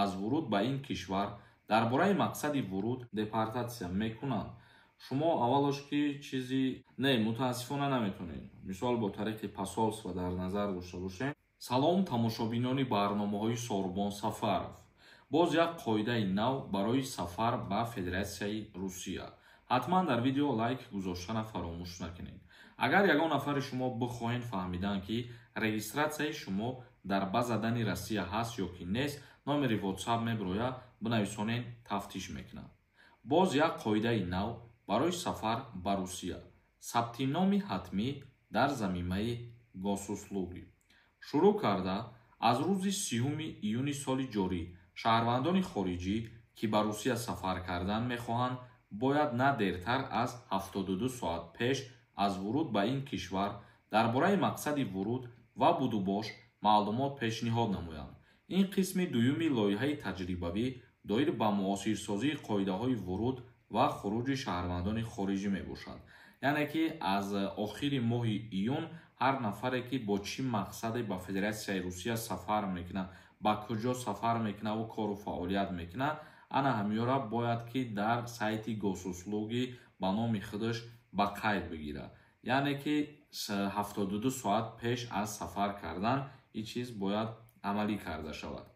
аз вуруд ба ин кишвар дар бораи мақсади вуруд депортатсия мекунанд. Шумо аввалош ки чизи не, мутаассифона наметонед, мисол, бо тариқи посольство дар назар дошта бошем. Салом, тамошобинони барномаҳои Сорбон Сафаров. Боз як қоидаи нав барои сафар ба Федератсияи Русия. Ҳатман дар видео лайк гузоштана фаромӯш накунед. Агар ягон нафари шумо бихоҳед фаҳмидан, ки регистратсияи шумо дар база данных Россия ҳаст ё ки нест, номери WhatsApp мебирояд, бинависонед, тафтиш мекунад. Боз як қоидаи нав барои сафар ба Русия: сабти номи ҳатмӣ дар замимаи Госуслуги. Шурӯъ карда аз рӯзи 30-уми июни соли ҷорӣ шаҳрвандони хориҷӣ, ки ба Русия сафар кардан мехоҳанд, бояд на дертар аз 72 соат пеш аз вуруд ба ин кишвар дар бораи мақсади вуруд ва будубош маълумот пешниҳод намоянд. Ин қисми дуюми лоиҳаи таҷрибавӣ доир ба муосирсозии қоидаҳои вуруд ва хуруҷи шаҳрвандони хориҷӣ мебошад. Яъне ки аз охири моҳи июн ҳар нафаре, ки бо чӣ мақсаде ба Федератсияи Русия сафар мекунад, ба куҷо сафар мекунаву кору фаъолият мекунад, ана ҳамёра бояд ки дар сайти Госуслуги ба номи худаш ба қайд бигирад. Яъне ки 72 соат пеш аз сафар кардан ин чиз бояд амалӣ карда шавад.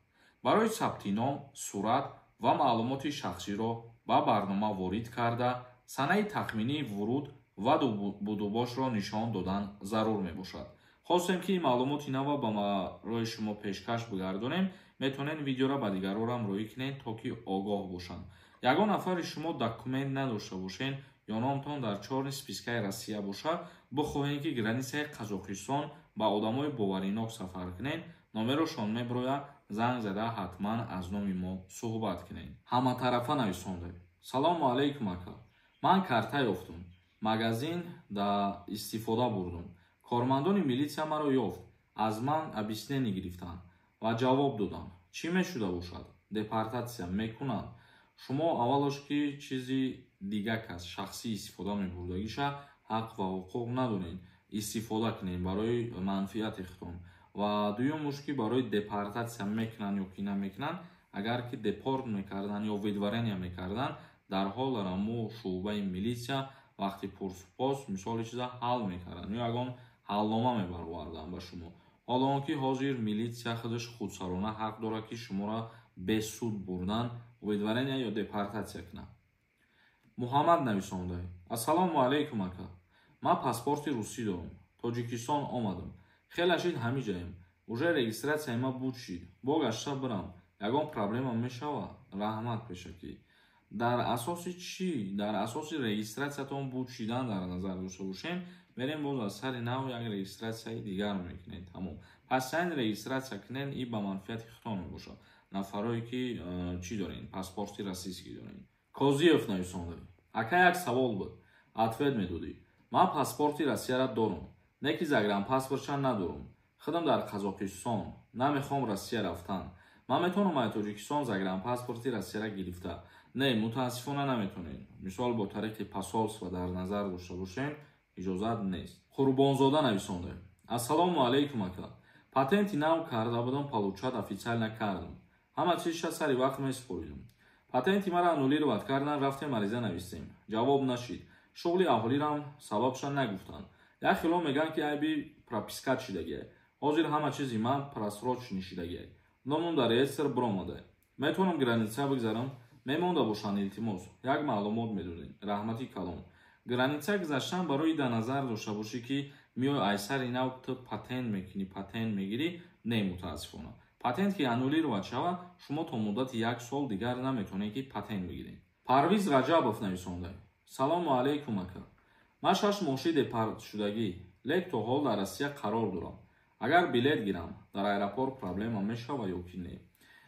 Барои сабти ном сурат ва маълумоти шахсиро ба барнома ворид карда, санаи тахминии вуруд ва будубошро нишон додан зарур мебошад. Хостем, ки ин маълумоти нава ба барои шумо пешкаш бигардонем. Метавонед видеоро ба дигарорам роҳӣ кунед, то ки огоҳ бошанд. Ягон нафари шумо документ надошта бошед ё номтон дар чёрный списка и Россия бошад, бихоҳед, ки границаи Қазоқистон ба одамои боваринок сафар кунед, номерошон мебирояд, занг зада, ҳатман аз номи мо суҳбат кунед. Ҳаматарафа нависонда: «Салому алайкум, ака. Ман карта ёфтум, магазин да истифода бурдум. Кормандони милитсия маро ёфт, аз ман объяснение гирифтанд ва ҷавоб додам. Чӣ мешуда бошад? Депортатсия мекунанд?» Шумо аввалош ки чизи дига кас шахсӣ истифода мебурдагиша ҳақ ва ҳуқуқ надоред истифода кунед барои манфиати худтон. Ва дуюмуш, ки барои депортатсия мекунанд ё ки намекунанд, агар ки депорт мекарданд ё выдворение мекарданд, дар ҳол раму шӯъбаи милитсия вақти пурсупос мисоли чиза ҳал мекарданд ё ягон ҳалнома мебароварданд ба шумо. Ҳоло он ки ҳозир милитсия худаш худсарона ҳақ дорад, ки шуморо бе суд бурдан, выдворение ё депортатсия кунад. Муҳаммад нависонда: «Ассалому алайкум, ака. Ман паспорти русӣ дорам, Тоҷикистон омадам, хеле шид ҳамиҷаем. Уже регистратсияи ман буд шид. Бо гашта бирам, ягон проблема мешавад? Раҳмат пешакӣ». Дар асоси чӣ? Дар асоси регистратсиятон буд шидан дар назар дошта бошем, мерем, боз аз сари нав як регистратсияи дигар мекунед, тамом. Пас сайн регистратсия кунед, и ба манфиати худтон мебошад, нафарое ки чӣ дорен, паспорти российский дорен. Козиев нависонда: «Ака, як савол буд, ответ медодӣ. Ман паспорти Россияра дорам, не ки загранпаспортша надорам. Худам дар Қазоқистон, намехоҳам Россия рафтан. Ман метавонам ай Тоҷикистон загранпаспорти Россияра гирифта?» Не, мутаассифона наметавонед. Мисол, бо тариқи посольство дар назар дошта бошем, иҷозат нест. Қурбонзода нависонда: «Ассалому алайкум, ака. Патенти нав карда будам, получать официально кардам, ҳама чизша сари вақт месупоридам. Патенти мара аннулировать кардан. Рафтем, ариза навистем, ҷавоб нашид. Шуғли аҳолирам сабабша нагуфтанд. Як хело мегӯянд, ки айби прописка шидагиай. Ҳозир ҳама чизи ман просроченный шидагиай, номум дар реестр биромада. Метавонам граница бигзарам? Мемонда бошанд, илтимос, як маълумот медодем, раҳмати калон». Граница гузаштан барои дар назар дошта бошӣ, ки миёй, ай сари нав ту патент мекунӣ, патент мегирӣ, не, мутаассифона, патент ки аннулировать шавад, шумо то муддати як сол дигар наметавонед, ки патент бигиред. Парвиз Раҷабов нависонда: «Салому алайкум, ака. Ман 6 моҳши депортшудагӣ, лек то ҳол дар Россия қарор дорам. Агар билет гирам, дар аэропорт проблема мешава ё ки не?»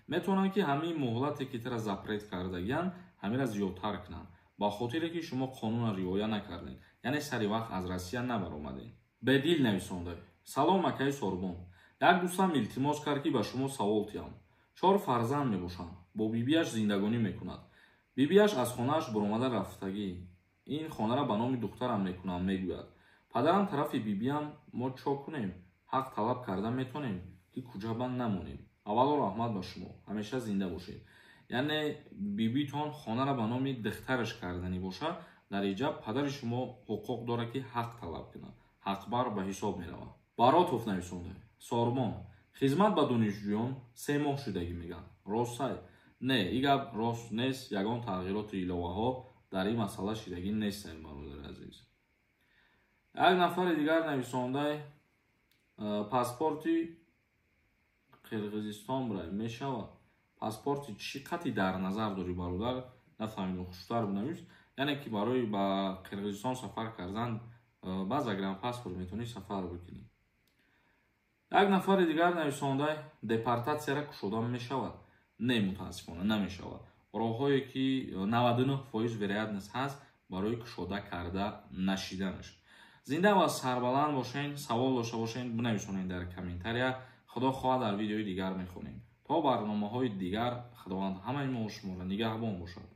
Метавонанд, ки ҳамин муҳлате, ки тира запрет кардагиянд, ҳамира зиёдтар кунанд, ба хотире ки шумо қонунро риоя накардед, яъне сари вақт аз Россия набаромадед. Бедил нависонда: «Салом, акаи Сорбон. Як дӯстам илтимос кард, ки ба шумо савол диҳам. Чор фарзанд мебошанд, бо бибиаш зиндагонӣ мекунад. Бибиаш аз хонааш баромада рафтагӣ. Ин хонаро ба номи духтарам мекунам, мегӯяд. Падарам тарафи бибиам. Мо чо кунем? Ҳақ талаб карда метавонем, ки куҷаба намонем?» Аввало раҳмат ба шумо, ҳамеша зинда бошед. Яъне бибитон хонаро ба номи духтараш карданӣ бошад, дар иҷа падари шумо ҳуқуқ дорад, ки ҳақ талаб кунад, ҳақбар ба ҳисоб меравад. Баротов нависонда: Сорбон, хизмат ба донишҷӯён 3 моҳ шудагӣ мегӯянд, ростай? Не, и гап рост нест, ягон тағйироти иловаҳо дар ин масъала шидагӣ нестем, бародари азиз. Як нафари дигар нависондай: паспорти Қирғизистон бирай мешавад? Паспорти чӣ қати дар назар дорӣ, бародар? Нафаҳмидам, хуштар бинавис. Яъне ки барои ба Қирғизистон сафар кардан ба загранпаспорт метавонӣ сафар бикунӣ. Як нафари дигар нависондай: депортатсияра кушода мешавад? Не, мутаассифона, намешавад. Роҳҳое ки 99% вероятность ҳаст барои кушода карда нашиданаш. Зинда ва сарбаланд бошен. Савол дошта бошен, бинависонед дар комментария. Худо хоҳад, дар видеои дигар мехонем. То барномаҳои дигар, Худованд ҳамаи мо шуморо нигаҳбон бошад.